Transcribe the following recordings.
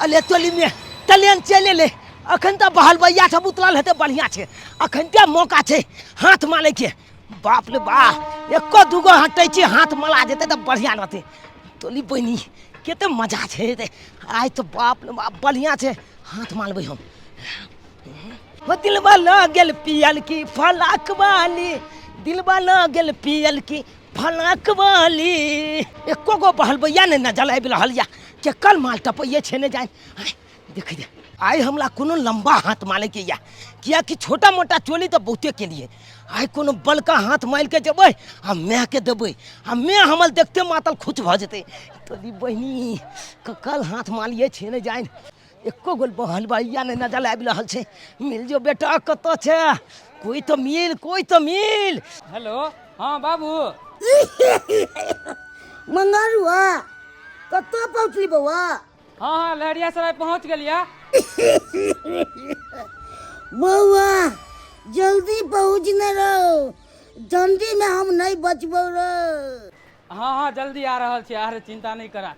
अले टोली में ट्रेन चलि एलै। अखन तऽ बहलबैया सब उतरल हेतै। बढ़िआँ छै, अखन तऽ मौका छै हाथ मारैके। बाप रे बा, एको दूगो हटै छी, हाथ मला जेतै तऽ बढ़िआँ रहतै। टोली बहिनी, कते मजा छै हेतै आइ तऽ। बाप रे बाप, बढ़िआँ छै, हाथ मारबै हम। हो दिलबा लऽ गेल पियल की फलाक वाली, दिलबा लऽ गेल पियल की फलाक वाली। एको गो बहलबैया नहि नजर आबि रहल यऽ। केकर माल टपैये छै नहि जानि। आँय, देखै दे, आइ हमरा कोनो लम्बा हाथ मारैके यऽ, किएकि छोटा मोटा चोली तऽ बहुते केलियै। आइ कोनो बड़का हाथ मारि के जेबै आ मायके देबै, आ माय हमर देखते मातल खुश भऽ जेतै। तोरी बहिनी, ककर हाथ मारियै छै नहि जानि। एको गो बहलबैया नहि नजर आबि रहल छै। मिल जो बेटा, कतऽ छै? कोई तो मिल, कोई तो मिल। हेलो, हाँ बाबू। मंगरुआ, कतऽ पहुँचली बौआ? हाँ हाँ, लहरिया सराय पहुँच गेलिया। बौआ, जल्दी पहुँच ने रहो, जल्दी में हम नहीं बचबो रो। हाँ हाँ, जल्दी आ रहल छी। अरे चिंता नहीं करा।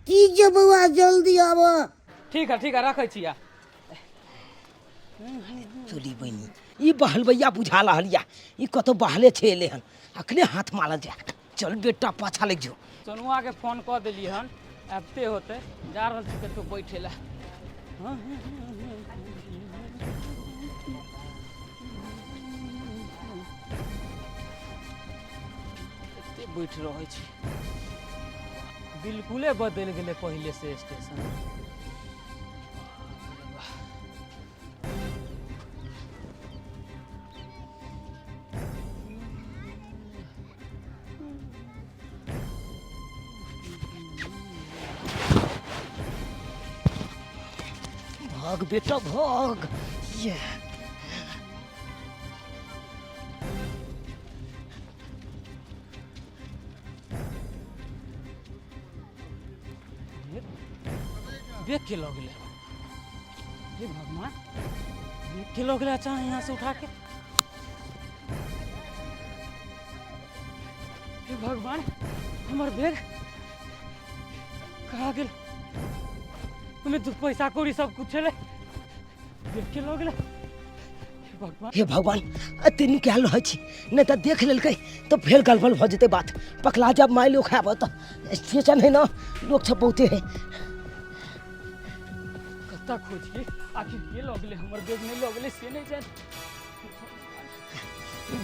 ठीक छै बौआ, जल्दी आब। ठीक है, ठीक है, रखै छिया। चोली बहिनी, ई बहलबैया बुझा रहल या। ई कतौ बहले छै, एले हन अखने, हाथ मारल जाय। चल बेटा, पाछा लागि जो। सोनुआ के फोन कऽ देलियै हन, आबिते होतै। जा रहल छी कतौ बैठे लए। एते बैठ रहै छी। बिल्कुले बदलि गेलै पहिले से स्टेशन। भाग बेटा भाग। ये देख के लऽ गेलै। हे भगवान, देख के लऽ गेलै अचानक यहाँ से उठा के। हे भगवान, हमर बैग कहाँ गेल? ओहिमे दू पैसा कौड़ी सब कुछ छलै, देख के लऽ गेलै। हे भगवान। हे भगवान, एते निकाल रहै छी, नहि तऽ देख लेलकै तऽ फेर गड़बड़ भऽ जेतै बात। पकड़ा जब मारि लोक खायब तऽ स्टेशन है ने, लोक सब बहुते है। कतऽ खोजिए आखिर के लऽ गेलै हमर बैग? नहि लऽ गेलै से नहि जानि।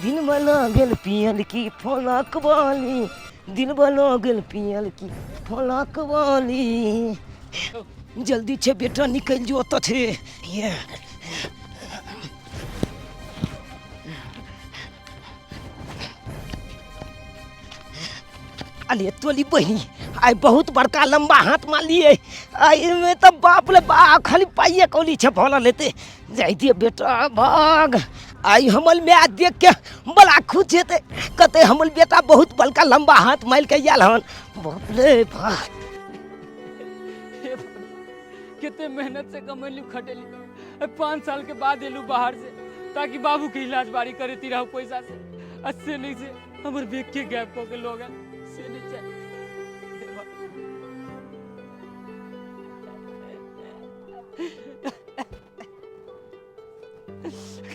दिन बना गेल पियल की फलाक वाली, दिन बना गेल पियल की फलाक वाली। जल्दी छै बेटा, निकलि जो, ओतऽ छै ये। अरे तोली बहिनी, आइ बहुत बड़का लम्बा हाथ मारलियै। आइ तऽ बाप रे बा, खाली पाइए कौड़ी छै भरल हेतै। जाइ दिए बेटा, भाग। आइ हमर माय देख के बड़ा खुश हेतै, कहतै हमर बेटा बहुत बड़का लम्बा हाथ मारि के आयल हन। बाप रे बाप। हे भगवान, कते मेहनत से कमेलू खटेली, 5 साल के बाद एलू बाहर से ताकि बाबू के इलाज बारी करेती रहू पैसा से, आ से नहीं से हमर बैग के गैप कऽ के लोग से नहीं चाहे। हे भगवान।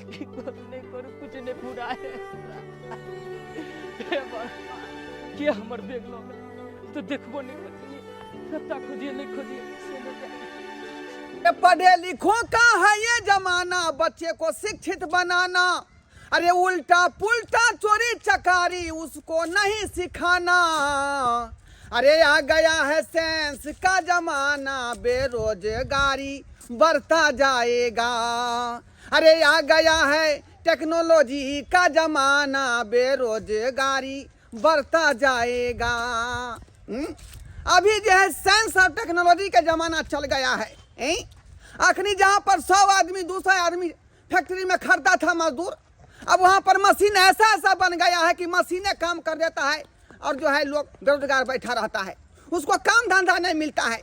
की करू नहीं करू, कुछ नहीं पूरा है। हे भगवान, के हमर बैग लऽ गेल तो देखबो नहीं करलियै, कत्ता खोजिए नहीं खोजिए से नहीं जाने। ये पढ़े लिखो का है ये जमाना, बच्चे को शिक्षित बनाना। अरे उल्टा पुल्टा चोरी चकारी उसको नहीं सिखाना। अरे आ गया है साइंस का जमाना, बेरोजगारी बढ़ता जाएगा। अरे आ गया है टेक्नोलॉजी का जमाना, बेरोजगारी बढ़ता जाएगा। हम्म? अभी जो है साइंस और टेक्नोलॉजी का जमाना चल गया है, हैं? अखनी जहाँ पर 100 आदमी 200 आदमी फैक्ट्री में खरीदा था मजदूर, अब वहाँ पर मशीन ऐसा ऐसा बन गया है कि मशीनें काम कर देता है और जो है लोग बेरोजगार बैठा रहता है, उसको काम धंधा नहीं मिलता है।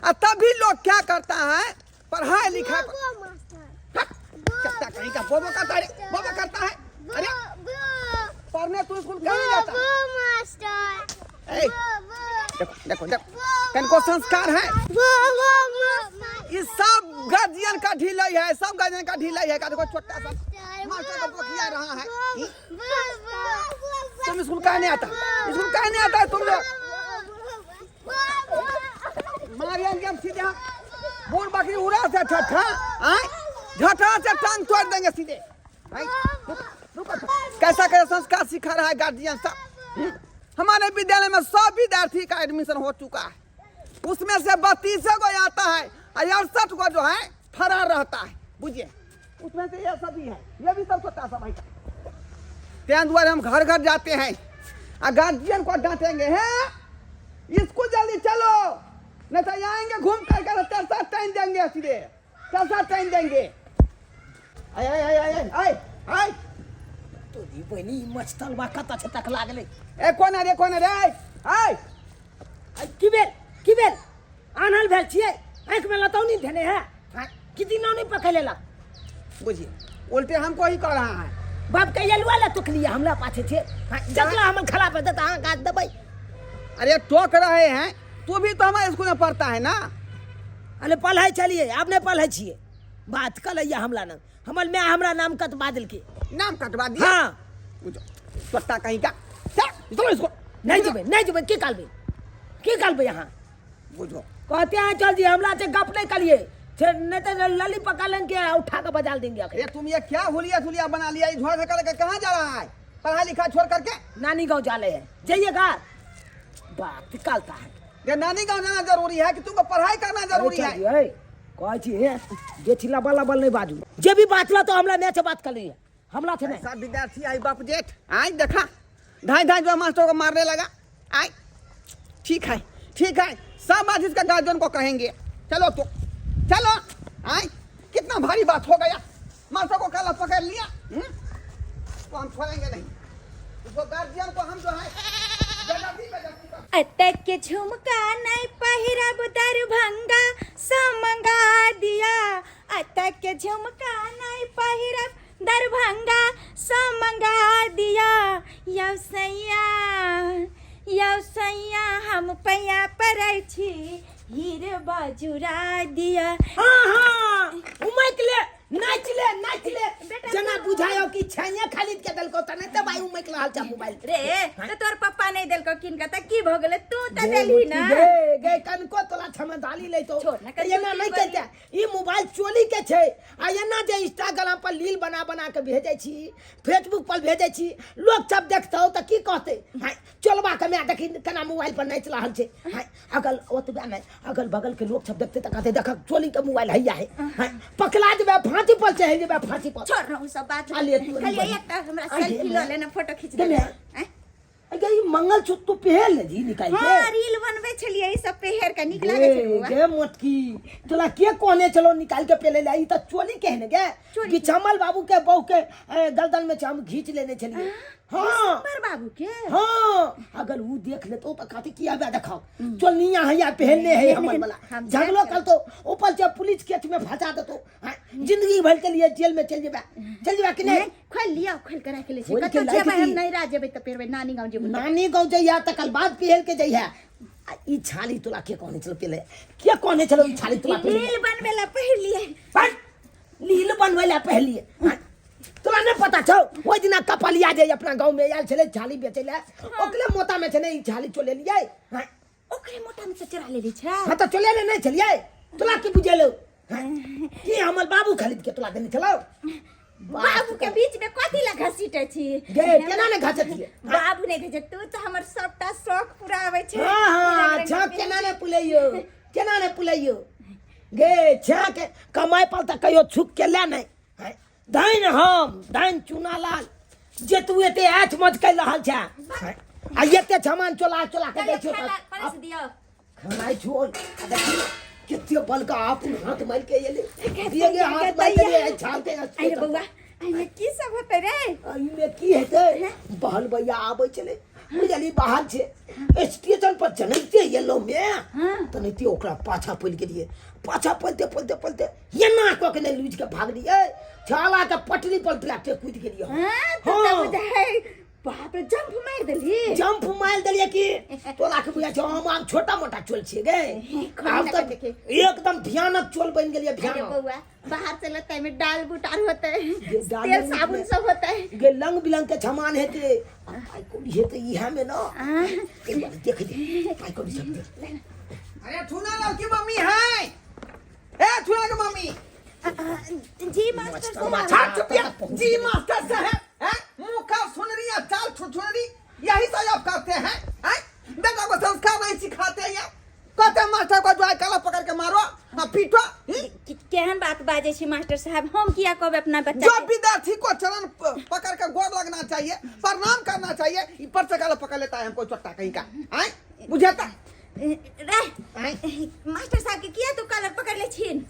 और तभी लोग क्या करता है, पढ़ाई लिखाई हट, चलता कहीं का बोबो करता है, बोबो करता है। अरे पढ़ने तू स्कूल कहीं नहीं जाता। ए, देखो देखो देखो, कनको संस्कार है। ये सब गार्जियन का ढीलाई है, सब गार्जियन का ढीलाई है। का देखो छोटा सा मास्टर को बकिया रहा है। तुम स्कूल काहे नहीं आता? स्कूल काहे नहीं आता है तुम लोग? मारियन के हम सीधे बूढ़ बकरी उड़ा से ठट्ठा आए झटा से टांग तोड़ देंगे सीधे। आए, रुको, रुको। कैसा कैसा संस्कार सिखा रहा है गार्जियन सब। हमारे विद्यालय में 100 विद्यार्थी का एडमिशन हो चुका है, उसमें से 32 को आता है और 68 को जो है फरार रहता है। बुझिए, उसमें से ये सभी है, ये भी सब छोटा सा भाई। तें द्वारे हम घर घर जाते हैं और गार्जियन को डांटेंगे, हैं इसको जल्दी चलो, नहीं तो आएंगे घूम कर कर तरसा टाइम देंगे, सीधे तरसा टाइम देंगे। आय आय आय आय आय आय। तोरी बहिनी, ई मछतलबा कतऽ छै तक लागलै। ए कोन रे, कोन रे? आय आय, की भेल, की भेल? आनल भेल छियै, आँखिमे लतौनी धेने है, कि दिना नहीं पकड़ लेलक? बुझिए, उल्टे हमको ही कह रहा है। बाप के यलुआ ला टोकलिए हमरा पाछे छे। हाँ, जकला हमर खराब हेतै तऽ अहाँ गाछ देबै। अरे टोक रहे हैं, तू भी तो हमारे स्कूल में पढ़ता है ना। अरे पढ़ै छलियै, आब नहि पढ़ै छियै। बात कऽ लैया हमरा नाम, हमर माय हमरा नाम कटवा देलकै। नाम कटवा दिया? हाँ। बुझो, चट्टा कहीं का। चल, चलो इसको। नहीं जेबै, नहीं जेबै, की कहबै, की कहबै अहाँ? बुझो। कहते हैं चल जी, हमरा से गप नहीं करिए, नहीं तो लली पकड़ लेंगे, उठा के बजा देंगे आखिर। ये तुम ये क्या हुलिया धुलिया बना लिया, ये झोड़ से करके कहाँ जा रहा है? पढ़ाई लिखा छोड़ करके नानी गांव जा रहे हैं, जाइएगा। बात निकालता है। ये नानी गांव जाना जरूरी है कि तुमको पढ़ाई करना जरूरी है? अरे कहै छी हे, जे छी लबल लबल नहीं बाजू, जे भी बात ला तो हमरा मैच से बात कर लिया, हमला थे नहीं। ऐसा विद्यार्थी आई बाप जेठ आई देखा ढाई ढाई जो मास्टर को मारने लगा। आई ठीक है, ठीक है, सब बात इसका गार्जियन को कहेंगे। चलो तो चलो। आई कितना भारी बात हो गया, मास्टर को काला पकड़ लिया। तो हम छोड़ेंगे नहीं इसको, गार्जियन को हम जो है बेइज्जती बेइज्जती कर- अतक के झुमका नहीं पहिरब दरभंगा समंगा दिया, अतक के झुमका नहीं पहिरब दरभंगा समंगा दिया। यौ सैया, यौ सैया, हम पैया पड़ै छी हीर बाजुरा दिया। हाँ हाँ, उमक ले, नाच ले, नाच ले। बेटा, जना तू- बुझायो कि छैया खाली के देलको त नहीं त भाई उमक रहल छ मोबाइल। रे तो तोर पप्पा नहीं देलको किन के त की भ गेलै, तू त गे देलही ना। गे, गे कनको तोला छमदाली ले तो। छोड़ ना, त एना कनको नहीं की करते। ई मोबाइल चोली के छै आ एना जे इंस्टाग्राम पर रील बना बना के भेजै छी, फेसबुक पर भेजै छी, लोग सब देखतौ त की कहतै? हाय चोलबा के my देखी केना मोबाइल पर नाचि रहल छै। हाय अगल ओतबे नहि, अगल बगल के लोग सब देखते त कहते देख चोली के मोबाइल हैया है। हाय पकड़ा जेबै, फांसी पर चढ़ि जेबै, फांसी पर। छोड़ ना उ सब बात। आ ले तू खाली बहिन। एकटा हमरा आ ले सेल्फी ले। ल लेना, फोटो खींच दे देना। ले। आँय? अगे ई मंगलसूत्र तू पहन ले जी निकाल के। हाँ, रील बनबै छलियै, ई सब पहिर के नीक लागै छै गे, बौआ। गे मोटकी, तोला के कहने छलो निकाल के पहले ले? ई त चोली के है ने गे। चोली के। बिछामल बाबू के बहू के गर्दन में छै, हम घींच लेने छलियै। हाँ। सुपर बाबू के? हाँ, अगर वो देख ले तो कहते कि अब देखाओ चोलनिया है या पहनने है हमर वाला। हम झगड़ो देख कल तो ऊपर से पुलिस केस में फंसा दे तो, हाँ, जिंदगी भर के लिए जेल में चल जेबा, चल जेबा कि नहीं? नहीं, खोल लिया, खोल के राख ले छै। खोल के कतौ राख जेबै हम दी। नैहरा जेबै तऽ पहिरबै, नानी गाँव जेबै। नानी गाँव जइहा तकर बाद पहिर के जइहा। आ ई छाली तोला के कहने छलो पहले? के कहने छलो ई छाली तोला पहले? रील बनबै ला पहिरलियै। हट, रील बनबै ला पहिरलियै। हाँ, तोरा नहीं पता छौ ओहि दिना कपलिया जे अपना गाँव में आयल छलै छाली बेचै ला, ओकरे मोता में छै ने ई छाली चोलेलियै। हाँ। ओकरे मोटा में से चोरा लेली छै। हाँ तऽ चोलेले नहीं छलियै, तोरा की बुझेलौ? हाँ, की हमर बाबू खरीद के तोरा देने छलौ? बाबू के बीच में कथी ला घसीटे छी? गे, केना ने घसटियै? बाबू नहीं घसे, तू तऽ हमर सबटा शौक पुराबै छै। हाँ, हाँ, रंग-रंग छाक के केना ने पुलैयो, केना ने पुलैयो गे? छाक कमाइ पर तऽ कहियो छुक के ले नहीं। हैं? धनि हम, धनि चूना लाल जे तू एते ऐछ मौज कर रहल छे। हैं? आ एते सामान चोला चोला के दै चलियो, छियौ खाना तऽ परस दियौ। खानाइ छोड़। आ देखी कते बलका अपन हाथ मारि के एलै। कते एगे हाथ मारि के एलै, छाल के अरे बौआ, एहिमे की सब होतै रे? एहिमे की हेतै, बहल भैया आबै छलै बुझली, बाहर छै स्टेशन पर जनैते एलहुँ मे तनैते ओकरा पाछा पड़ि गेलियै। पाछा पलते पलते पलते एना कऽ के नहि लूझि के भागलियै, छाला के पटरी पर डायरेक्टे कूदि गेलियै हम। हाँ, तो हाँ। तब बुझाइ बाप रे, जंप मारि देलही। जंप मारि देलियै कि तोरा के बुझाइ छौ हम आब छोटा मोटा चोल छियै गे? आब खोलि तऽ देखी। एकदम भयानक चोल बनि गेलियै, अरे भयानक। बौआ, बाहर से लतै में डाल बुटार होते, डाल तेल बूट साबुन में- सब होते। गे लंग बिलंग के सामान हेतै आ पाइ कौड़ी हेतै इएह में न। ताहि दुआरे देख दे, पाइ कौड़ी सब दे। अरे ठूना लाल की मम्मी है, ए ठूना की मम्मी। जी मास्टर साहब। छाप चुपिया जी मास्टर साहब हैं, मुंह का सुनरी या चाल छुछुनरी, यही सब आप करते हैं, हैं? बेटा को संस्कार नहीं सिखाते हैं, कहते हैं मास्टर को जो है गला पकड़ के मारो हाँ पीटो, हम्म? केहन बात बाजै छी मास्टर साहब, हम किया कहबै अपना बच्चा जो के? विद्यार्थी को चरण पकड़ के गोर लगना चाहिए, प्रणाम करना चाहिए, ऊपर से गला पकड़ लेता है हमको चट्टा कहीं का, आए बुझाता रे मास्टर साहब के किया तू कलर पकड़ ले छीन?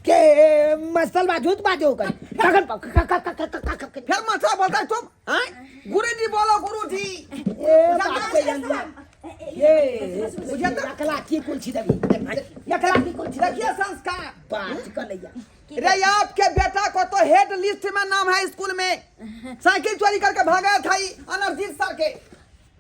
के मसल बाजू बाजू कर तखन क- क- क- क- क- क- फिर मास्टर बोलता है तुम, आए गुरुजी बोलो गुरुजी। ए बाप रे, ये बुझे तो- एकला की कुल छी देबी, एकला की कुल छी? देखिए संस्कार बात कर लैया। रे आपके बेटा को तो हेड लिस्ट में नाम है स्कूल में, साइकिल चोरी करके भागा था ई अनर्जीत सर के,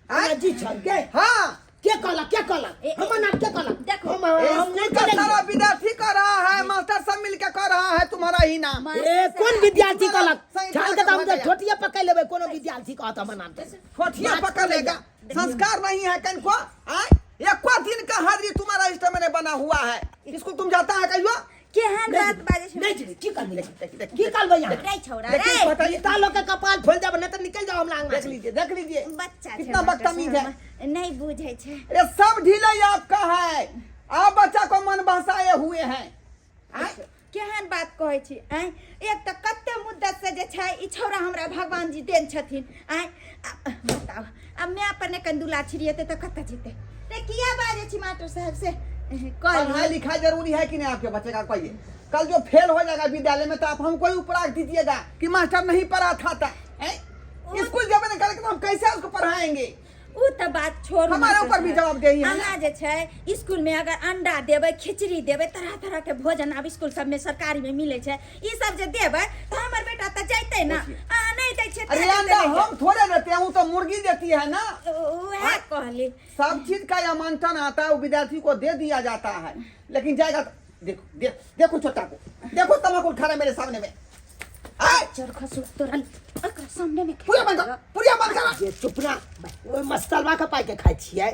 आए? जी छल के? हाँ। के कहलक, के कहलक? ए- हमर नाम के कहलक? देखो। हम नहीं स्कूल का करेंगे। सारा विद्यार्थी कर रहा है, मास्टर सब मिलके कर रहा है तुम्हारा ही नाम। ए कोन विद्यार्थी कहलक? सही छाल के तऽ हम भाग गया। ठोटिया पकड़ लेबै, कोनो विद्यार्थी कहत हमर नाम तऽ। ठोठिया पकड़ लेगा, संस्कार नहीं है कनको, आए एको दिन का हाजिरी तुम्हारा इष्ट में नहीं बना हुआ है। स्कूल तुम जाता है कहियो? केहन बात बाजै छी? नहीं जी, की करबै, की करबै यहाँ? रे छौड़ा देखिए, रे। बताइए। पिता लोग के कपाल फोड़ देब, नहीं तऽ निकल जाओ हमरा अंगना देख से। लीजिए, देख लीजिए बच्चा छै कितना मास्टर बदतमीज है। साहब, नहीं बुझै छै। ये सब ढीले आपका है, आप बच्चा को मन बहसाए हुए हैं, आए? केहन बात कहै छी आँय? एक तऽ कते मुद्दत से जे छै ई छौड़ा हमरा भगवान जी देन छथिन आँय। बताउ आब माय पर ने कनि दुला छिड़िएतै तऽ कतऽ जेतै? ते किया बाजै छी मास्टर साहब से पढ़ाई कहली? लिखाई जरूरी है कि नहीं आपके बच्चे का? कहिए, कल जो फेल हो जाएगा विद्यालय में तो आप हमको ही उपराग दीजिएगा कि मास्टर नहीं पढ़ा था था, हैं? स्कूल जब नहीं करेंगे तो हम कैसे उसको पढ़ाएंगे? उ तऽ बात छोड़ू हमारे मास्टर ऊपर भी साहब। जवाबदेही है ना। अहाँ जे छै स्कूल में अगर अंडा देबै, खिचड़ी देबै, तरह तरह के भोजन आब स्कूल सब में सरकारी में मिलै छै, ई सब जे देबै तऽ हमर बेटा तऽ जैतै ना। अहाँ नहीं दै छियै अरे तऽ अंडा जैतै। हम थोड़े देते हैं, वो तो मुर्गी देती है ना। उएह कहली। सब चीज का आमंत्रण आता है, वो विद्यार्थी को दे दिया जाता है, लेकिन जाएगा तो देखो देख देखो छोटा को देखो, तम्बाकू खा रहा है मेरे सामने में, आए! चोर खसु तोरन ओकरा सामने में। पुरिया बंद कर, पुरिया बंद कर। जे चुप ना, ओहि मस्तलवा के पाइ के खाइ छियै?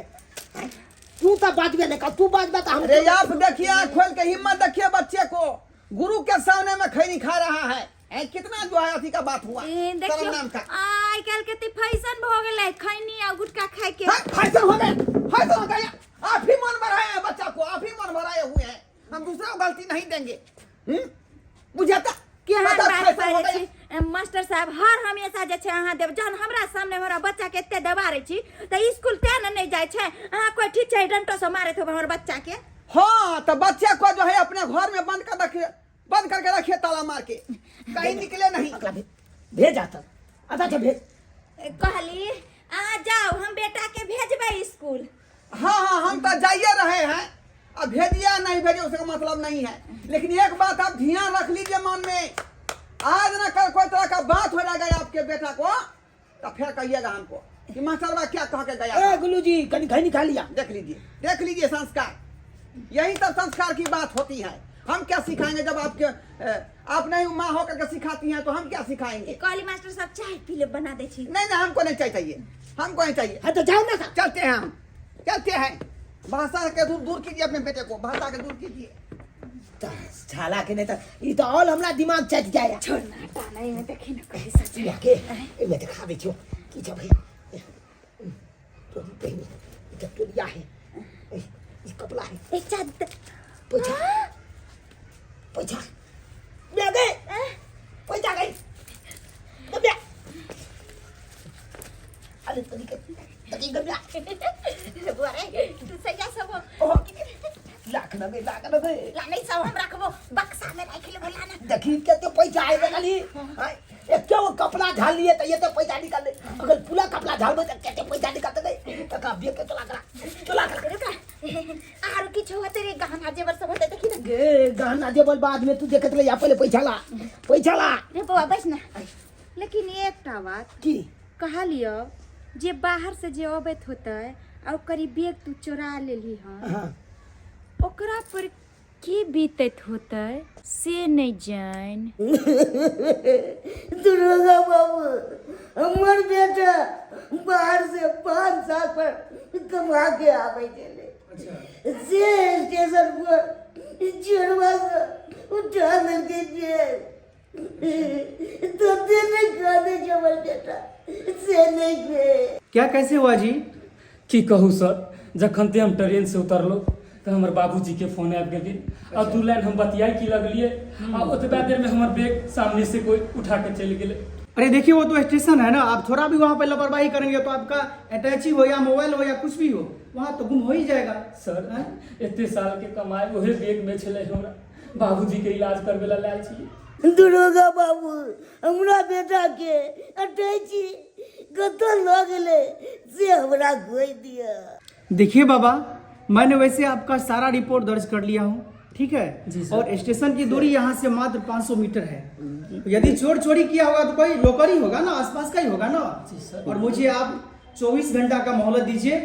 तू तऽ बाजबे नहि कर, तू बाजबे तऽ हम। अरे आप देखिए, आँख खोल के हिम्मत देखिए बच्चे को, गुरु के सामने में खैनी खा रहा है, ए, कितना जो है अथी का बात हुआ। ए, शर्म देखियौ नाम का आइ काल्हि के तऽ फैशन भऽ गेलै खैनी आ गुटखा खाय के। हाँ, फैशन हो गया, फैशन हो गया। आप ही मन बढ़ाए हैं बच्चा को, आप ही मन बढ़ाए हुए हैं, हम दूसरा को गलती नहीं देंगे, हम्म? बुझाता केहन बता, बात फैशन हो बाजै गया। छी ए, मास्टर साहब? हर हमेशा जे छै अहाँ देब, जहन हमरा सामने हमरा बच्चा के एते दबारै छी तऽ स्कूल तें ने नहि जाइ छै। अहाँ कोइ ठीक छै, डंटो से मारैत होबै हमर बच्चा के। हाँ तो बच्चे को जो है अपने घर में बंद कर रखिए, बंद करके रखिए ताला मार के, कहीं निकले नहीं। अगला भेज, भेज आता अच्छा अच्छा भेज। ए, कहली अहाँ जाउ, हम बेटा के भेजबै स्कूल। हाँ हाँ, हम तो जाइए रहे हैं, अब भेजिए या नहीं भेजिए उसका मतलब नहीं है, लेकिन एक बात आप ध्यान रख लीजिए मन में, आज ना कल कोई तरह का बात हो जाएगा आपके बेटा को तो फिर कहिएगा हमको कि मास्टर बा क्या कह के गया ए था। गुल्लू जी, कनी खैनी खा लिया। देख लीजिए, देख लीजिए संस्कार, यही सब संस्कार की बात होती है। हम क्या सिखाएंगे जब आपके आप नहीं माँ होकर के सिखाती हैं तो हम क्या सिखाएंगे? कहली मास्टर साहब चाय पी ले, बना दै छी। नहीं नहीं, हमको नहीं चाहिए, चाहिए हमको नहीं चाहिए। हाँ तो जाओ ना। चलते हैं हम, चलते हैं। भाषा के दूर दूर कीजिए अपने बेटे को, भाषा के दूर कीजिए। तऽ छाला के नहि तऽ ई तऽ ऑल हमरा दिमाग चटि जाए। छोड़ ना, हटा ना, एहिमे देखी ना कही सच। के एहिमे देखा दै छियौ की सब है। तोरी बहिनी, ई तऽ तोरिया है, ई कपड़ा है। ए चादर। पैसा, पैसा बे गए, पैसा गई गबे। अरे तोरी के तोरी गबे। बुआ रे, तू सैया सब ओहो, लाख नबे, लाख नबे। ला नहीं, सब हम रखबो बक्सा में राखि लेबो, लाना। देखी कते पैसा आबि गेली। एके गो कपड़ा झाल लिए तऽ एते पैसा निकाल ले, अगर पूरा कपड़ा झालबै तऽ कते पैसा निकालतै? तकरा बेच के चला करा, चला करा। रुका, आरो किछु होते रे, गहना जेवर सब होते, देखी ना। गे गहना जेवर बाद में तू देखत रहिया, पहिले पैसा ला, पैसा ला। रे बौआ, बैस ना। लेकिन एकटा बात की कहलियो? जे बाहर से जे अबैत होतै आ ओकर ई बैग तू चोरा लेलही हन, हाँ। ओकरा पर की बीतैत होतै से नहि जानि। दुर्गा बाबू, हमर बेटा बाहर से 5 साल पर कमा के आबै छलै, से स्टेशन पर चोरवा से उठा लेलकै बैग। तते नहि कानै छै हमर बेटा, से नहि छै। क्या कैसे हुआ जी? की कहू सर, जखन ते हम ट्रेन से उतरलहुँ तऽ हमर बाबूजीके फोन आबि गेलै आ 2 लाइन हम बतियाइ की लगलियै आ ओतबा देर में हमर बैग सामने से कोई उठा के चलि गेलै। अरे देखिए, वो तो स्टेशन है ना, आप थोड़ा भी वहाँ पे लापरवाही करेंगे तो आपका अटैची हो या मोबाइल हो या कुछ भी हो, वहाँ तो गुम हो ही जाएगा। सर, एते साल के कमाई ओहे बैग में छलै, हमरा बाबूजी के इलाज करबे ला लायल छी। दुर्गा बाबू, हमरा बेटा के अटैची कतऽ लऽ गेलै से हमरा खोज दिअ। देखिए बाबा, मैंने वैसे आपका सारा रिपोर्ट दर्ज कर लिया हूँ, ठीक है? जी सर। और स्टेशन की दूरी यहाँ से मात्र 500 मीटर है। यदि चोर चोरी किया होगा तो कोई लोकल ही होगा ना, आसपास का ही होगा ना। जी सर। और मुझे आप 24 घंटा का मोहलत दीजिए,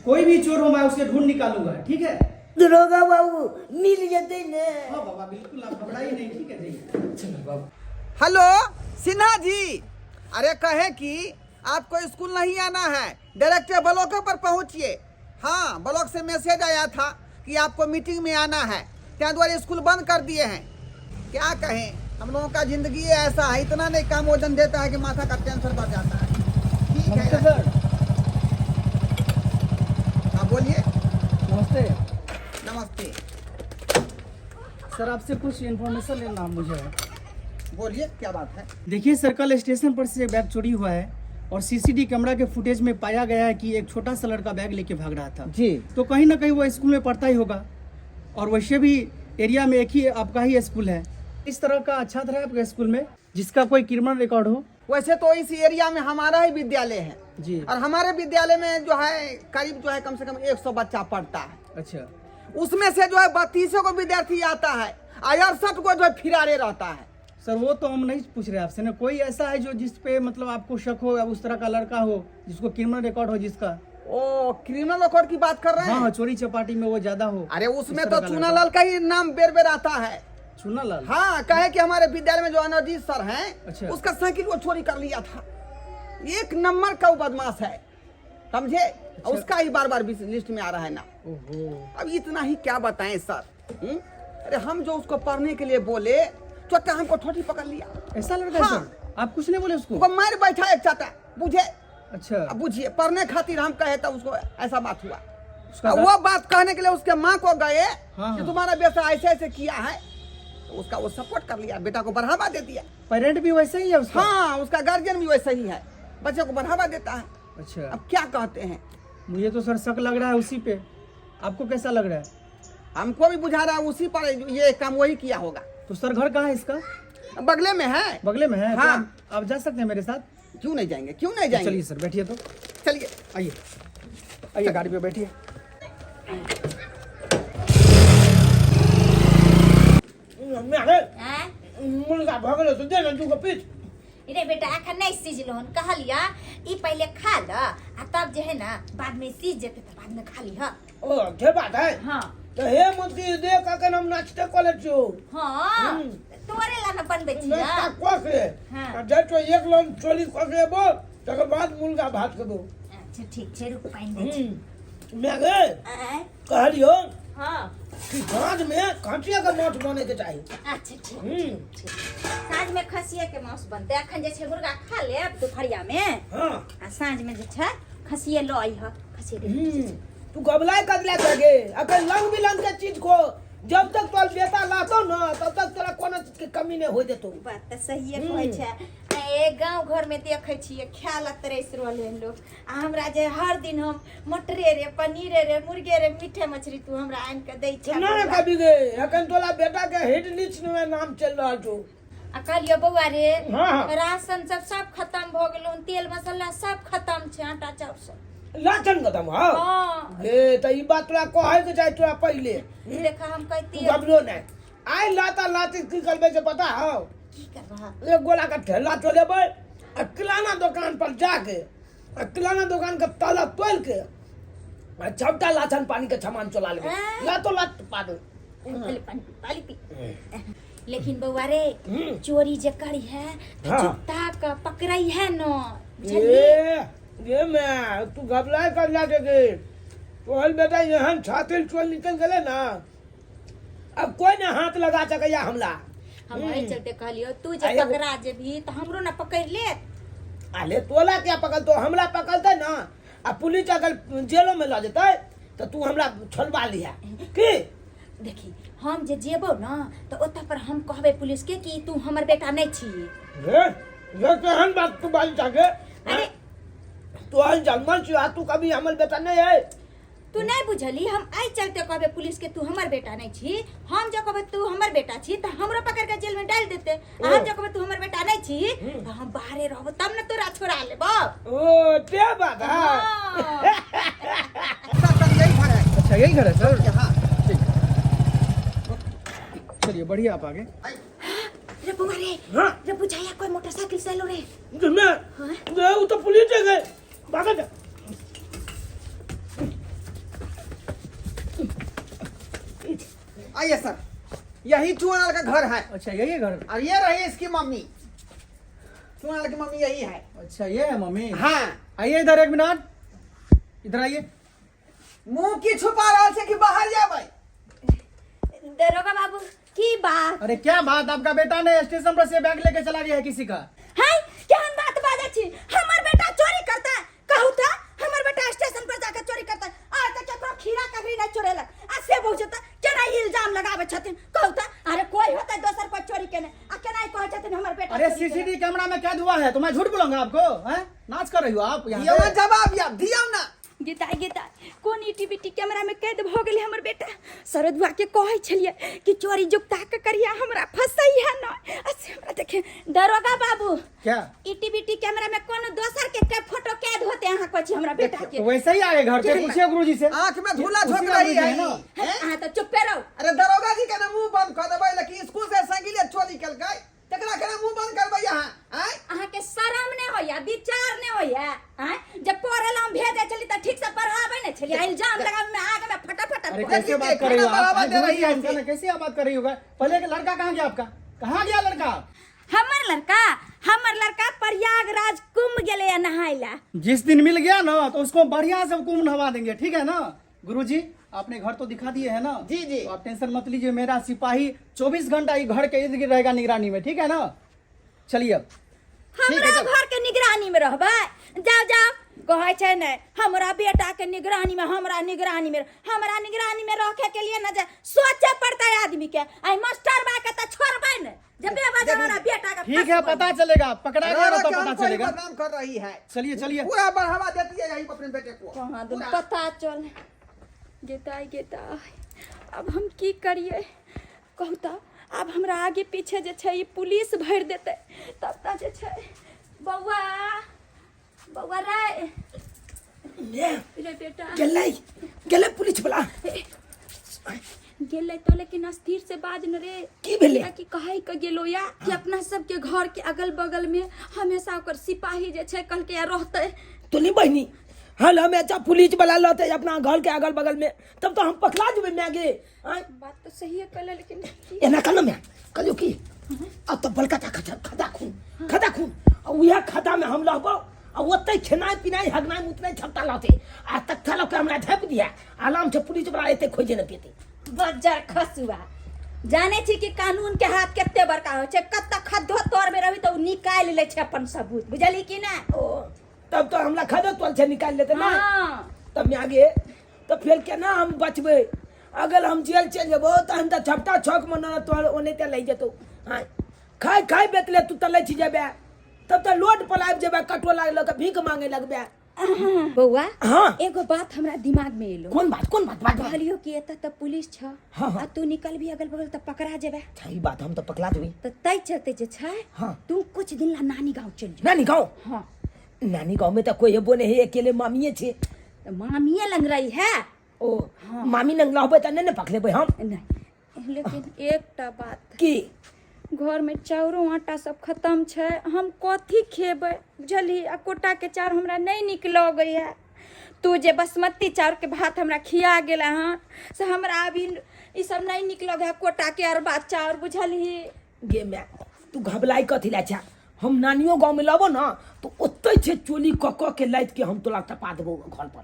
कोई भी चोर हो मैं उसे ढूंढ निकालूंगा, ठीक है? दुर्गा बाबू, मिल जेतै ने? हाँ बाबा, बिल्कुल, आप घबराइए नहीं, ठीक है जी। चलो बाबू। हेलो सिन्हा जी, अरे कहे कि आपको स्कूल नहीं आना है, डायरेक्ट ब्लॉक पर पहुंचिए। हाँ, ब्लॉक से मैसेज आया था कि आपको मीटिंग में आना है, त्या द्वारे स्कूल बंद कर दिए हैं। क्या कहें, हम लोगों का जिंदगी ऐसा है, इतना नहीं काम वजन देता है कि माथा का टेंशन बढ़ जाता है। ठीक है। नमस्ते सर। हाँ, बोलिए। नमस्ते। नमस्ते। सर, आपसे कुछ इन्फॉर्मेशन लेना मुझे है। बोलिए, क्या बात है? देखिए सर, कल स्टेशन पर से एक बैग चोरी हुआ है और सीसीटीवी कैमरा के फुटेज में पाया गया है कि एक छोटा सा लड़का बैग लेके भाग रहा था। जी। तो कहीं ना कहीं वो स्कूल में पढ़ता ही होगा और वैसे भी एरिया में एक ही आपका ही स्कूल है। इस तरह का छात्र है आपके स्कूल में जिसका कोई क्रिमिनल रिकॉर्ड हो? वैसे तो इस एरिया में हमारा ही विद्यालय है जी। और हमारे विद्यालय में जो है करीब जो है कम से कम 100 बच्चा पढ़ता है। अच्छा। उसमें से जो है 32 को विद्यार्थी आता है और 68 को जो है फिरारे रहता है। सर, वो तो हम नहीं पूछ रहे आपसे ना, कोई ऐसा है जो जिस पे मतलब आपको शक हो या उस तरह का लड़का हो जिसको क्रिमिनल रिकॉर्ड हो जिसका? ओ, क्रिमिनल रिकॉर्ड की बात कर रहे हाँ। हैं? हाँ, चोरी चपाटी में वो ज्यादा हो। अरे उसमें इस तो तरह का चूना लड़का। लाल का ही नाम बेर बेर आता है। चूना लाल? हाँ, कहे कि हमारे विद्यालय में जो अनजीत सर हैं, अच्छा। उसका साइकिल वो चोरी कर लिया था। एक नंबर का वो बदमाश है, समझे? अच्छा। उसका ही बार बार लिस्ट में आ रहा है ना। ओहो। अब इतना ही क्या बताएं सर, हुँ? अरे हम जो उसको पढ़ने के लिए बोले, चोटा हमको ठोठी पकड़ लिया। ऐसा लड़का है? हाँ। सर, आप कुछ नहीं बोले उसको? उसको मार बैठा एक चाटा, बुझे? अच्छा। अब बुझिए, पढ़ने खातिर हम कहे तो उसको ऐसा बात हुआ। उसका अब वो बात कहने के लिए उसके माँ को गए हाँ, कि हाँ। तुम्हारा बेटा ऐसे ऐसे किया है, तो उसका वो सपोर्ट कर लिया, बेटा को बढ़ावा दे दिया। पेरेंट भी वैसे ही है उसका? हाँ, उसका गार्जियन भी वैसे ही है, बच्चे को बढ़ावा देता है। अच्छा। अब क्या कहते हैं। मुझे तो सर शक लग रहा है उसी पे, आपको कैसा लग रहा है? हमको भी बुझा रहा है उसी पर, ये काम वही किया होगा। तो सर, घर कहाँ है इसका? बगले में है। बगले में है तो हाँ। आप जा सकते हैं मेरे साथ? क्यों नहीं जाएंगे, क्यों नहीं जाएंगे। चलिए सर, बैठिए तो। चलिए। आइए आइए, गाड़ी पे बैठिए। आँय? मुर्गा भऽ गेलै तऽ दे ने दूगो पीस। रे बेटा, अखन नहि सिझलो हन, कहलिया ई पहिले खा ल आ तब जे है ना बाद में सीज जेतै तऽ बाद में खा लिह। ओ, जे बात है। हाँ। तऽ हे मुदकी देख, अखन हम नाश्ते कऽ लै छियौ। हाँ, तोरे ला न बनबै छियै। नाश्ता कऽ के हाँ। आ जाइ छौ एक लौंग चोली कऽ के एबो, तकर बाद मुर्गा भात खेबो। अच्छा, ठीक छै, रुक, पानि दै छी। माय गे। आँय? कहलियौ हाँ। कि साँझ में खसिया के माछ बने के चाही। अच्छा, ठीक ठीक। साँझ में खसिया के मांस बनतै। अखन जे छै मुर्गा खा लेब दुपहरिया में हाँ। आ साँझ में जे छै खसिये लऽ अइह, खसिये के रोटी छै। तू घबराय कदला के अखन रंग बिरंग के चीज को जब तक तोर बेटा लातो न तब तक तोरा कोनो चीज के कमी नहीं हो जेतो। बात तऽ सहिए कहै छै। आ ए गाँव घर में देखै छियै खाय ला तरसि रहलै हन लोक, आ हमरा जे हर दिन हम मटरे रे, पनीरे रे, मुर्गे रे, मीटे मछली तू हमरा आनि कऽ दै छै। ना ना कभी गे, अखन तोरा बेटा के हिट लिस्ट में नाम चल रहल छौ। आ कहलियो बौआ रे, हाँ, हाँ। राशन सब सब खत्म भऽ गेलौ, तेल मसाला सब खत्म छै, आटा चाउर सब। राशन खत्म? हाँ। हाँ। गे, तऽ ई बात तोरा कहै के चाही तोरा पहिले। देखा, हम तू कहती घबरो नहीं, आइ लाता लाती की करबै से पता हौ? की करबह? एक गोला के ठेला चलेबै आ किराना दुकान पर जाके आ किराना दोकान के ताला तोड़ के आ सबटा लाछन पानी के सामान चोला लेबै। आँ। लातो लात पादो। पहले पानी पी, पानी पी। लेकिन बौआ रे, चोरी जे करी है तो चुपता के पकड़ई है न, बुझलिए? ए ये मैं तू घबराए कर ला के गे तोहर बेटा एहन छातिल चोर निकल गेले ना, अब कोई ना हाथ लगा सकैया हमला। हम एहि चलते कहलियो, तू जे आ एगो- पकड़ा जेबही तऽ हमरो ना पकड़ लेत। अरे तोला क्या पकड़तो, हमरा पकड़ते ना आ पुलिस अगर जेलो में लऽ जेतै तऽ तू हमरा छोड़बा लिहा की। देखी, हम जे जेबो ना तऽ ओतऽ पर हम कहबै पुलिस के कि तू हमर बेटा नहि छी। रे रे, केहन बात तू बाजि जाके? अरे तू अहन जन्मल छी आ तू कभी हमर बेटा नहीं है। तू नहीं बुझली, हम आइ चलते कहबे पुलिस के तू हमर बेटा नहीं छी। हम जो कहबे तू हमर बेटा छी तऽ हमरो पकड़ के जेल में डाल देते, आ हम जो कहबे तू हमर बेटा नहीं छी तऽ हम बाहरे रहबो तब न तोरा छोड़ा लेबो। ओ ते बात है। हाँ। सर, सर, यही घर है। अच्छा, यही घर है सर? हाँ। ठीक, चलिए बढ़िया, आप आगे। रे बउआ रे। हाँ। रे बुझाया कोई मोटरसाइकिल से एलो रे। मैं हाँ? रे, वो तो पुलिस है गए भागा जा। आइए सर, यही चुनाल का घर है। अच्छा, यही है घर। और ये रही इसकी मम्मी, चुनाल की मम्मी यही है। अच्छा, ये है मम्मी? हाँ। आइए इधर, एक मिनट इधर आइए। मुंह की छुपा रहा है कि बाहर जा भाई। दरोगा बाबू, की बात? अरे क्या बात, आपका बेटा ने स्टेशन पर से बैग लेके चला गया है किसी का। है केहन बात बाजै छी? हमर बेटा चोरी करता है? कहू त, हमर बेटा स्टेशन पर जाके चोरी करता है? आज तक केकरो खीरा ककड़ी नहीं चोरेलक आ से बहु त केना ई इल्जाम लगाबै छथिन, कहू त? अरे कोई होता दोसर पर चोरी केने आ केना ई कहै छथिन हमर बेटा अरे चोरी केने? सीसीटीवी कैमरा में कैद हुआ है, तो मैं झूठ बोलूंगा आपको? हैं, नाच कर रही हो आप यहाँ दियो पे? ना जवाब, या दियो ना। गीता गीता, कोन ई टीवी कैमरा में कैद भ गेलै हमर बेटा? शरदुआ के कहै छलियै कि चोरी जुगता के करिया, हमरा फसै है न, आ से हमरा देखे। दरोगा बाबू। क्या? ई टीवी कैमरा में कोनो दोसर के फोटो कैद होते अहाँ कहै छी हमरा बेटा के? तो वैसे ही आए घर पे, पूछिए गुरुजी से। आंख में धूला उसी झोंक का रही गुरुजी है है ना? हैं? अहाँ तऽ चुप्पे रहू। अरे दरोगा जी के ना मुंह बंद कर देबै, लेकिन स्कूल से साइकिल चोरी केलकै तकरा केना मुंह बंद करबै अहाँ? आँय? अहाँके शरम नहि होइया, विचार नहि होइया? आँय, जब पढ़े ला हम भेजै छली तऽ ठीक से पढ़ाबै नहि छली, आ इल्जाम लगाबै में आग में फटाफट। अरे पढ़। कैसे बात कर रही हो खाना आप? बराबर अरे दे रही गुरुजी है इनका ना, कैसे आप बात कर रही होगा? पहले के लड़का कहाँ गया आपका? कहाँ गया लड़का? हमर लड़का प्रयागराज कुंभ गेलै नहाय ला। जिस दिन मिल गया ना तो उसको बढ़िया से कुंभ नहवा देंगे, ठीक है ना? गुरुजी, आपने घर तो दिखा दिए है ना? जी, जी। तो आप टेंशन मत लीजिए, मेरा सिपाही 24 घंटा ये घर के इर्द गिर्द रहेगा निगरानी में, ठीक है ना? चलिए अब। हमरा चल। घर के निगरानी में रहबै? जाओ जाओ, कहै छै ने हमरा बेटा के निगरानी में, हमरा निगरानी में, हमरा निगरानी में रखे के लिए न जे सोचे पड़ता है आदमी के। आई मास्टर बा के त छोड़बै ने जब बेबा हमरा बेटा के ठीक है, फंसबै। पता चलेगा, पकड़ा गया ना दरोगा तो के पता हमको ही चलेगा। बदनाम कर रही है। चलिए चलिए। पूरा बढ़ावा देती है यही अपने बेटे को। कहाँ दुन पूरा। पता चल गेताय गेताय, अब हम की करिए कहू त? आब हमरा आगे पीछे जे छै ई पुलिस भरि देतै तब तऽ जे छै। बौआ, बौआ रे। ले। रे बेटा। गेलै गेलै पुलिस वाला। गेलै तो, लेकिन अस्थिर से बाज न रे। की भेलै? कि कहै के गेलो या कि अपना सबके घर के अगल बगल में हमेशा ओकर सिपाही जे छै कहलकै या रहतै। तो नहीं बहनी, हल हमें अच्छा पुलिस वाला लते अपना घर के अगल बगल में, तब तो हम पकड़ा जेबै माय गे। आँय? बात तो सही है कहले, लेकिन एना कहलो माय, कहलियो की अब तो बड़का टा खदा, खदा खून, खदा खून, आ उएह खदा में हम रहबो आ ओतै खेनाइ पिनाइ हगनाइ मुतनाइ छत्ता लहते आ तख्ता लऽ के हमरा झाँपि दिया, आराम से पुलिस वाला एते खोजे ने पेते। बज्जर खसुआ, जाने छी कि कानून के हाथ कते बड़का होइ छै? कत खद्दो तोर में रही तऽ ओ निकालि लै छै अपन सबूत, बुझली कि ना? ओ तब तो हमरा खदो तोल से निकालि लेते ना? हाँ। तब माय गे, तऽ फेर केना हम बचबै? अगर हम जेल चलि जेबो तहन तऽ छपटा छक में न तोहर ओनाहिते लागि जेतौ। हाँ, खाय खाय बेतले तू तलै छी जेबे, तब तऽ लोड पर आबि जेबे, कटोला लऽ कऽ भीख मांगे लगबे। बौआ। हाँ। एगो बात हमरा दिमाग में एलो। कोन बात, कोन बात? बात बात। कहलियो कि एतऽ तऽ पुलिस छ। हाँ, हाँ। आ तू निकलबी अगल बगल तऽ पकड़ा जेबे। सही बात, हम तऽ पकड़ा जेबै। तऽ तै चलते जे छै हाँ। तू कुछ दिन ला नानी गाँव चलि जो। नानी गाँव? हाँ। नानी गाँव में तऽ कोई एबो नहीं है, अकेले मामिए छे। तऽ मामिए लंग रही है। ओ मामी लंग रहबै तऽ नहि ने पकड़ेबै हम? नहीं, लेकिन एकटा बात। की? घरमे चाउरो आटा सब खतम छै, हम कथी खेबै बुझलही? आ कोटाके चाउर हमरा नहि नीक लगैए। तू जे बासमती चाउरके भात हमरा खिया गेला हँ से हमरा अभी ई सब नहि नीक लगैए, कोटाके अरबा चाउर, बुझलही? गे माय, तू घबराइ कथी लए छै? हम नानियो गाँवमे लेबो ने तऽ ओतहि छै, चोली कऽ कऽ के लादि के हम तोरा टपा देबो घर पर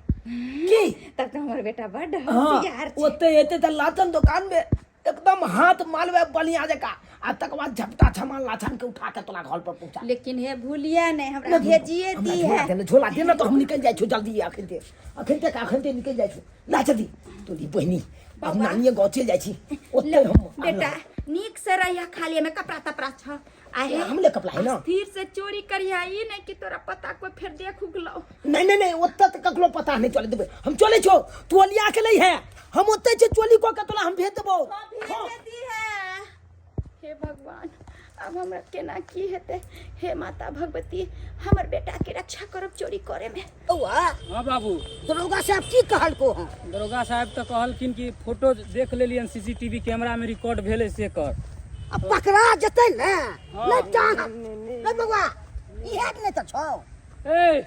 की। तब तऽ हमर बेटा बड्ड हाँ होशियार छै। ओतहि हेतै तऽ लाचन दोकानमे एकदम हाथ मालवे बढ़िया जकाँ, आ तकर बाद झपटा छमा लाछन के उठा के तोरा घर पर पहुंचा। लेकिन हे भूलिया नहीं, हमरा भेजिए हमरा दी झोला है। देने, झोला देने तो हम निकल जाइ छौ जल्दी, अखन ते अखन ते अखन ते निकल जाइ छौ। ला जल्दी तोरी बहिनी, अब नानिए गाँव चलि जाइ छी, ओतहि हम बेटा नीक से रहिया, खाली में कपड़ा तपड़ा छ आहे। हमले कपड़ा है ना। स्थिर से चोरी करिया, ई नहीं कि तोरा पता कोई फिर देख उगलो। नहीं नहीं नहीं, ओतऽ तऽ ककरो पता नहीं चले देबै। हम चलै छौ, तू ओलिया के नहीं है, हम ओतै छै चोली कऽ के तोरा हम भेज देबौ। हाँ, भेज दी है। हे भगवान, अब हमरा केना की हेतै? हे माता भगवती, हमर बेटा के रक्षा करब चोरी करे में। बौआ। हाँ बाबू। दरोगा साहब की कहलको हँ? दरोगा साहब तऽ कहलखिन कि फोटो देख लेलियन, सीसीटीवी कैमरा में रिकॉर्ड भेलै से कर। आ पकड़ा जेतै ने नहि टांग नहि। बौआ, इएह नहि तऽ छौ। ए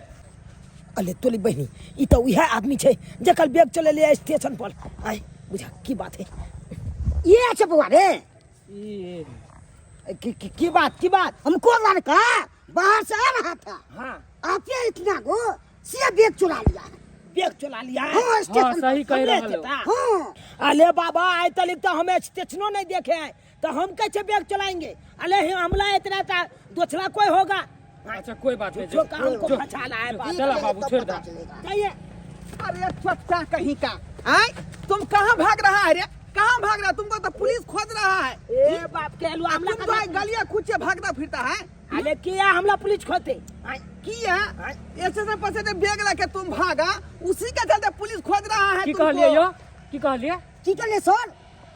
अले तोली बहिनी, ई तऽ उएह आदमी छै जकर बैग चलेलियै स्टेशन पर। आय बुझा की बात है? ये छै बौआ रे। ई की की की बात, की बात? हमको लड़का बाहर से आ रहा था। हाँ। आपके इतना को से बैग चुरा लिया है। बैग चुरा लिया है? हाँ, हाँ स्टेशन। सही कह हमरे रहल हो। चेता। हाँ। अले बाबा, आइ तक तो हमें स्टेशनो नहीं देखे हैं तो हम कैसे बैग चलाएंगे? अले ही हमला इतना था, दूसरा कोई होगा। अच्छा कोई बात नहीं, जो काम को जो- फंसा रहा है बाप। चला बाबू, तब छोड़ पता दे। चलेगा। चाहिए। अरे चच्चा कहीं का आय, तुम कहाँ भाग रहा है रे? कहाँ भाग रहा है? तुमको तो पुलिस खोज रहा है। ए बाप के अलुआ हमला तुम तो कर गलिया कुचे भागता फिरता है। अरे किया हमला पुलिस खोते? आय, किया स्टेशन पर से जब बैग लेके तुम भागा, उसी के चलते पुलिस खोज रहा है की तुमको। कहलिए यो, की कहलिए? की कहलिए सर?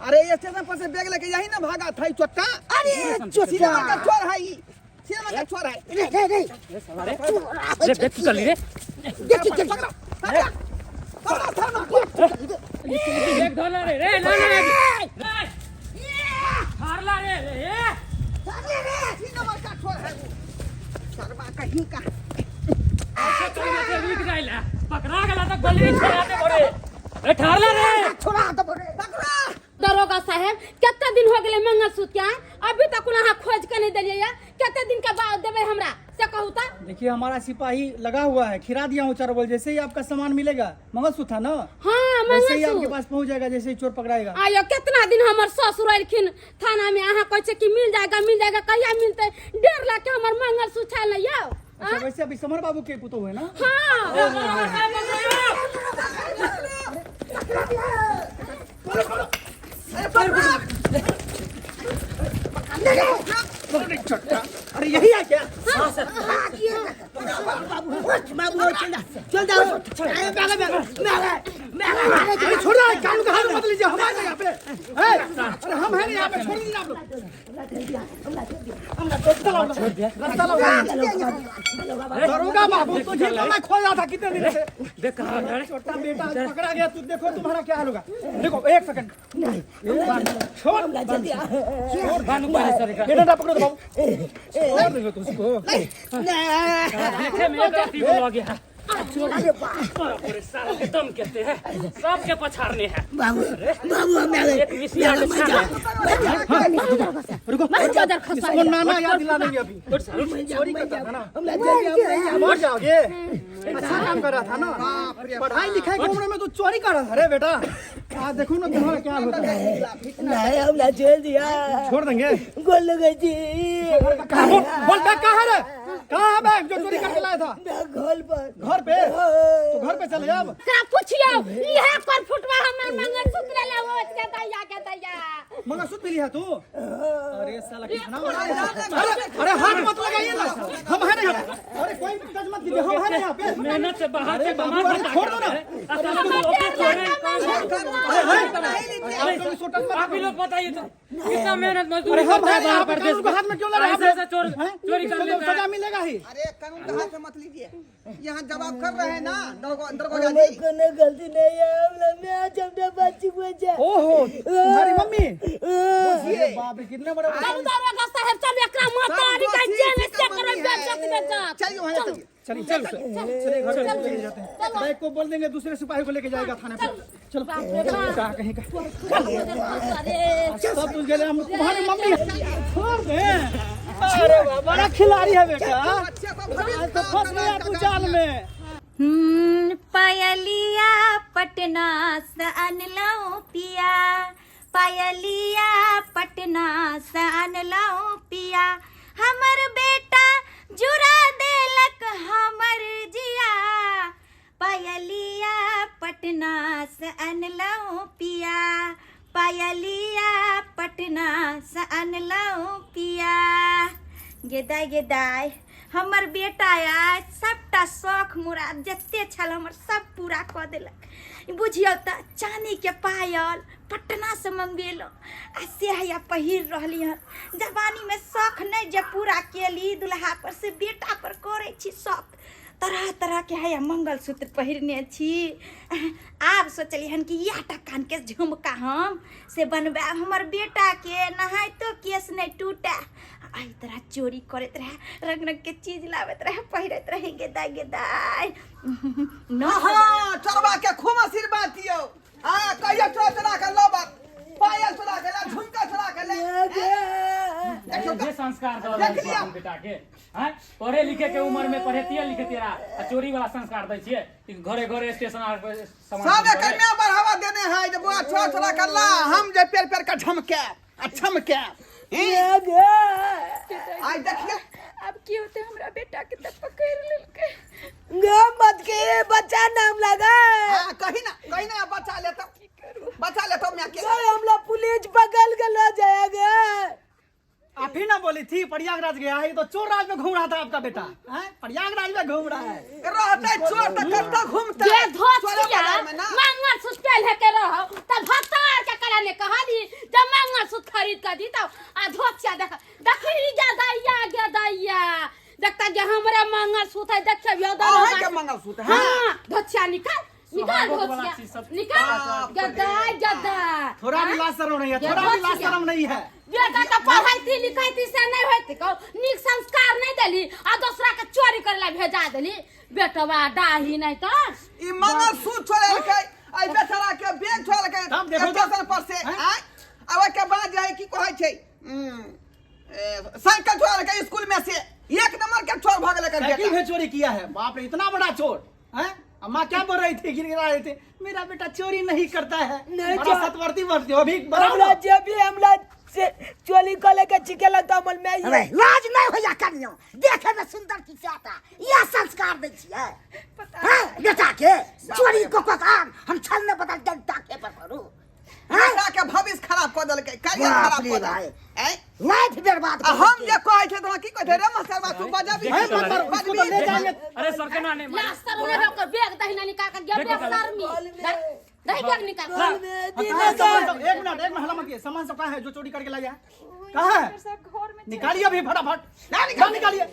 अरे स्टेशन पर से बैग लेके यही ना भागा था ई चोट्टा। अरे सिनेमा का चोटा चोर है ई, सिनेमा का चोर है। रे रे रे। अरे रे बैग की कहली रे? देखी देखी। पकड़ो पकड़ो पकड़ो पकड़ो। बैग धरला रे रे ना ना रे हारला रे रे ए सिनेमा का चोर है वो शर्मा कहीं का। रुक जाइला, पकड़ा गेला तो गोली छोड़ा दे बड़े ए ठारला रे। छोड़ा दे रे। पकड़ो। दरोगा साहेब, कते दिन हो गेलै मंगलसूत्र के, अभी तक अहाँ खोज के नहीं देलियै या? कते दिन के बाद देबै हमरा से कहू तऽ। देखिए हमारा सिपाही लगा हुआ है, खिरा दिया हूँ चारों बल, जैसे ही आपका सामान मिलेगा, मंगलसूत्र था ना? हाँ वैसे ही आपके मंगलसूत्र। पास पहुंच जाएगा जैसे ही चोर पकड़ाएगा। आयो कितना दिन हमर ससुर एलखिन थाना में, अहाँ कहै छै कि मिल जाएगा मिल जाएगा, कहिया मिलतै? 1.5 लाख के हमर मंगलसूत्र छल यौ। अच्छा वैसे अभी समर बाबू के पुतोह है ना? हाँ। अरे यही है क्या? बाबू चल जा, चल जा। अरे बैग बैग बैग बैग। अरे छोड़ दो, कानून का हाथ मत लीजिए, हम आए यहाँ पे। ए, अरे हम हैं नहीं यहाँ पे, छोड़ दीजिए आप लोग। रास्ता लाओ। दरोगा बाबू तुझे तो मैं खोज रहा था कितने दिन से। देख कहाँ गया रे? छोटा बेटा आज पकड़ा गया तू, देखो तुम्हारा क्या हाल होगा। देखो एक सेकंड, छोड़ छोड़ भानु पहले सर एकरा। ये डंडा पकड़ो तो बाबू, छोड़ देखो तुझको। देखे में एक रत्ती बोलवा गया। बाप रे, साला के दम कहते हैं, सबके पछाड़ने हैं। बाबू बाबू हम एक मिसिया के छान है। रुको, इसको नाना याद दिला देंगे अभी। चोरी करता था ना, मर जाओगे। अच्छा काम कर रहा था ना, पढ़ाई लिखाई की उम्र में तू चोरी कर रहा था रे बेटा। आज देखो ना तुम्हारा क्या होता है। नहीं हमला छोड़ दिया। छोड़ देंगे। गोल लगे जी। कहाँ बोल बोल, बैग कहाँ है रे? कहाँ है बैग जो चोरी करके लाया था? घर पर। घर पे? तो घर पे चले अब। एकरा पुछियौ, इहे पर फुटवा हमर मंगलसूत्र ले ओच के दैया के दैया। मंगलसूत्र मिली है तू? अरे साला कितना अरे अरे हाथ मत लगाइए ना, हम हैं ना यहाँ पे। अरे कोई टच मत कीजिए, हम हैं ना यहाँ पे। मेहनत से बाहर से अरे बाबू, कमा अरे खटा छोड़ दो ना। के आ साला तुम लोग के चोरी काम अरे अरे आप लोग इसको टच मत आप ही लोग बताइए तो कितना मेहनत मजदूरी अरे हम करता हैं है ना यहाँ बाहर पे, परदेश कानून को हाथ में क्यों ले रहे हैं आप ऐसे ऐसे लोग? चोर हैं? चोरी कर इसको तो लेता है। सजा मिलेगा ही। अरे कानून का हाथ में मत लीजिए, यहाँ जवाब कर रहे हैं ना दरोगा हमें जी। कोनो गलती नहीं है, हमला मैं आज अपना बच्ची को जा। ओहो तुम्हारी मम्मी? पूछिए। बाप रे कितने बड़े बड़े चलू दारोगा साहब चलू एकरा मातारी सब का दोषी जेल इसी से का करब मम्मी है। बेइज्जत बेइज्जत। चलिए वहाँ चलिए। चलिए चलो चलिए घर पे लेके जाते हैं। बैग को बोल देंगे दूसरे सिपाही को लेके जाएगा थाने पे। चलो कहाँ कहीं का सब तुझ गए हम तुम्हारी मम्मी छोड़ दे। अरे वाह, बड़ा खिलाड़ी है बेटा। बच्चे को भविष्य आज तो खराब फंस करना गया इसका तू काम जाल है। में। पायलिया पटना से अनलहुँ पिया, पायलिया पटना से अनलहुँ पिया, हमर बेटा जुड़ा देलक हमर जिया, पायलिया पटना से अनलहुँ पिया, पायलिया पटना से अनलहुँ पिया। गेदाय गेदाय हमर बेटा आय सबटा शौख मुराद जते छल हमर सब पूरा कऽ देलक। बुझियौ तऽ चानी के पायल पटना से मंगेलहुँ आ से हैया पहिर रहली हन। जवानी में शौख नहि जे पूरा केली दुल्हा पर से बेटा पर करै छी शौख। तरह तरह के हैया मंगलसूत्र पहिरने छी। आब सोचली हन कि इएह टा कान के झुमका हम से बनबायब हमर बेटा के, नहाइतो केस नहि टूटे। एहि तरह चोरी करैत रहे, रंग रंग के चीज लाबैत रहे, पहिरैत रहे। गेदाय गेदाय हाँ चोरबा के खूब आशीर्वाद दियौ। हाँ कहियो चोर चोरा के लबत, पायल चोरा के ले, झुमका चोरा के ले। देखियौ जे संस्कार दऽ रहल देख छी लिअ। अपन बेटा के, हैं पढ़े लिखे के उम्र में पढ़ेतिए लिखेतिए आ चोरी वाला संस्कार दै छियै कि घरे घरे स्टेशन आर पर सामान सब चोरी एकर करे। में बढ़ावा देने है जे बुआ चोर चोरा के ला, हम जे पेड़ पेड़ के झमके आ छमके। आइ देखियौ आब की होतै हमरा बेटा के तऽ पकड़ि लेलकै। गे मत के बच्चा नाम लगा। हाँ कही ना, कही ना, बचा लेतो, बचा लेतो मैं के। गे हमला पुलिस पकड़ के ले जाएगा। आप ही ना बोली थी प्रयागराज गया है, ये तो चोर राज में घूम रहा था आपका बेटा, हैं? प्रयागराज में घूम रहा है। रहते चोर तो कत्ता घूमता। जे चोरे धोतिया बाजार में ना। मंगलसूत्र पहने के रहो त भतार के कला ने कहली जब मंगलसूत्र खरीद के दी तो आ धोतिया देख देखी गेदैया गेदैया देखता जे हमरा मंगलसूत्र है देखियो अहाँ के मंगलसूत्र है। हाँ धोतिया निकाल निकाल सोहागो वाला धोतिया चीज सब निकाल गदाई गदा। थोड़ा भी लाज शर्म नहीं है, ये थोड़ा भी लाज धोतिया। शर्म नहीं है। बेटा के पढ़ाई लिखाई से नहीं होइत कहो, नीक संस्कार नहीं देली आ दोसरा के चोरी करे ला भेजा देली। बेटवा डाही नहीं तो ई मंगलसूत्र चोरेलकै, एहि बेचारा के बैग चोरेलकै तब देखो तो। स्टेशन पर से, हैं? आँय? आ ओहिके बाद जे है की कहै छै, साइकिल चोरेलकै स्कूल में से, एक नंबर के चोर भऽ गेलै एकर साइकिल बेटा। भी चोरी किया है, बाप रे इतना बड़ा चोर है। अम्मा क्या बोल रही थी, गिड़गिड़ा रही थी, मेरा बेटा चोरी नहीं करता है, नहीं बड़ा चोर- सतवर्ती वर्ती हो, अभी बनाओ हमरा ना। जे भी हमरा से चोरी कऽ लेके छिके लगता हमर माय। अरे लाज नहीं होइया कनियो, देखे में सुंदर की चाहता यह संस्कार दै छियै हैं बेटा के चोरी कऽ कऽ आन हम छल ने बदल जनता के पर करू हैं? बेटा के भविष्य खराब कऽ देलकै, करियर बाप खराब रे कऽ भाई। देलकै। आँय? लाइफ बर्बाद आ कऽ हम देलकै। जे कहै छै तऽ की कहै छै रे मास्टरबा, तू बजबी, हे, मत मारो, इसको तो ले जाएंगे। अरे सर के ना नहीं मारो। लाज शर्म नहीं होकर बैग दहिना निकाल के गया, देखो बैग शर्मी। दही बैग निकाल। हाँ, कहाँ है सामान सब? एक मिनट, एक मिनट, हल्ला मत कीजिए। सामान सब कहाँ है जो चोरी करके लाया है? कहाँ है? निकालिए अभी फटाफट। ना निकाल। निकालिए।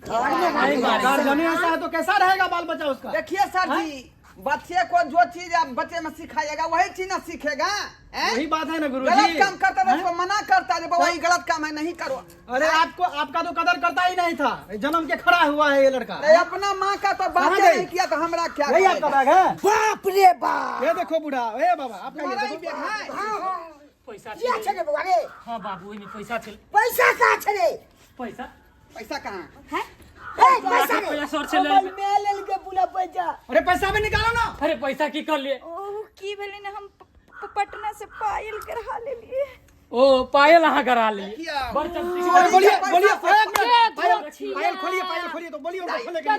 गार्जियन ऐसा है तो कैसा रहेगा बाल बच्चा उसका? देखिए सर जी, बच्चे को जो चीज आप बच्चे में सिखाइएगा वही चीज ना सीखेगा, हैं? वही बात है ना गुरुजी। गलत काम करता है हैं? उसको मना करता है बाबा ये गलत काम है नहीं करो। अरे आपको आपका तो कदर करता ही नहीं था, जन्म के खड़ा हुआ है ये लड़का। नहीं, अपना माँ का तो बात कहाँ गई? नहीं किया तो हमरा क्या यही करेगा? आपका बैग है? बाप रे बाप, ये देखो बूढ़ा, ए बाबा आपका ये तुम्हारा ही देखो। बैग है। पैसा किया छलै। छलै बौआ रे? हाँ बाबू, ओहिमे पैसा छलै। पैसा कहाँ छलै? पैसा? पैसा कहाँ? ए, पैसा रे। पैसा सर छलै। हमर माय लेलकै पूरा पैसा। अरे पैसा भी निकालो ना। अरे पैसा की कर लिए? ओ की भेलै ने, हम पटना से पायल गढ़ा लेलिए। ओ पायल अहाँ गड़ा लेलिए। देखियौ। बड़ चमची। अरे बोलिए, पैसा बोलिए, से एक मिनट, ए, पायल, धोतिया। पायल खोलिए, पायल खोलिए तो बोलिए उनको खोलने के लिए।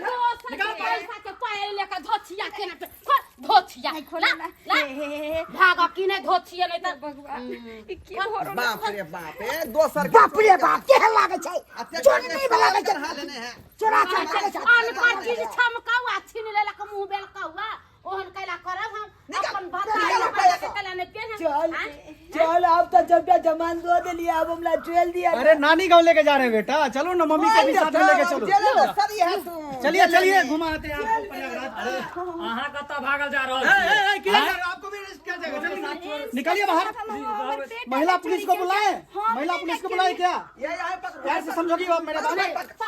निकाल पैसा के पायल लेके धोतिया केना पे खोल, धोतिया नहीं खोले ला, ना। ला। हे, हे, हे, हे। भाग की नहीं धोतिया नहीं तो भगवान, ई की हो रहल? बाप रे बाप, ए दोसर के बाप रे बाप, केहन लागै छै? अते चोरी नहीं लागै छै। गढ़ा लेने है। चोरा चोरा करै छै। अनकर चीज छमकावा छीन लेलक मुंह बेलकौआ। ओहन कैला करब हम निकाल, अपन भतार निकाल के रुपैया बच्चा के कैला नहीं पेन चल चल अब तो जब जमान दो दिलिए अब हमरा चल दिया अरे नानी गाँव लेके जा रहे हैं बेटा, चलो ना मम्मी के भी साथ में लेके चलो। जेल में सरी है तू। चलिए चलिए, घुमाते हैं आपको प्रयागराज। अहाँ कतऽ भागल जा रहल ए, ए, ए, किधर जा रहे हो? आपको भी अरेस्ट किया जाएगा। चलिए, निकालिए बाहर। महिला पुलिस को बुलाए, महिला पुलिस को बुलाए क्या? ये यहाँ पकड़। प्यार से समझोगी आप मेरे बात?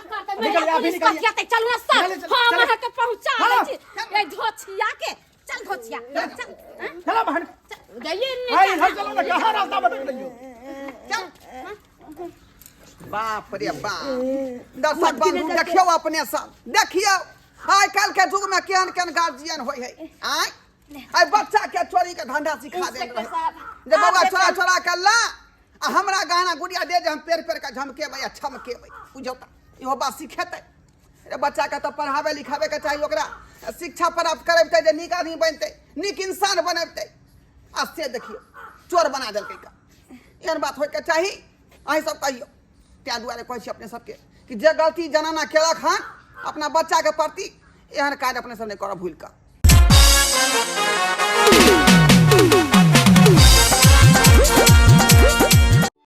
पकड़ के निकलिए, महिला आप ही पुलिस निकलिए। कथी आते? चलू ना सर, निकलिए, चलो, हम चलो। अहाँके पहुँचा हाँ। दै छी। ए धोछिया के, चल धोछिया, चल, हाँ? चलो बाहर। चल, गइए नहीं हाँ, इधर चलो ना, कहाँ रास्ता भटक रही हो? बाप रे बाप, दर्शक बंधु देखियौ अपने सब, देखियौ आइ काल्हि के युग में केहन केहन गार्जियन होइ है। आय आइ बच्चा के चोरी के धंधा सिखा देने इंस्पेक्टर रहै साहब, जे बौआ आप चोरा चोरा के ला आ हमरा गहना गुड़िया दे जे हम पेड़ पेड़ के झमकेबै आ छमकेबै। बुझौ तऽ इहो बात सिखेतै। रे बच्चा के तऽ पढ़ाबै लिखाबै के चाही, ओकरा शिक्षा प्राप्त करेबतै जे नीक आदमी बनतै, नीक इंसान बनेबतै, आ से देखियौ चोर बना देलकै का। एहन बात होइके चाही? अहीं सब कहियौ। ताहि दुआरे कहै छी अपने सबके कि जे गलती जनाना केलक हन अपना बच्चाके प्रति, एहन काज अपने सब नहि करब भूलि कऽ।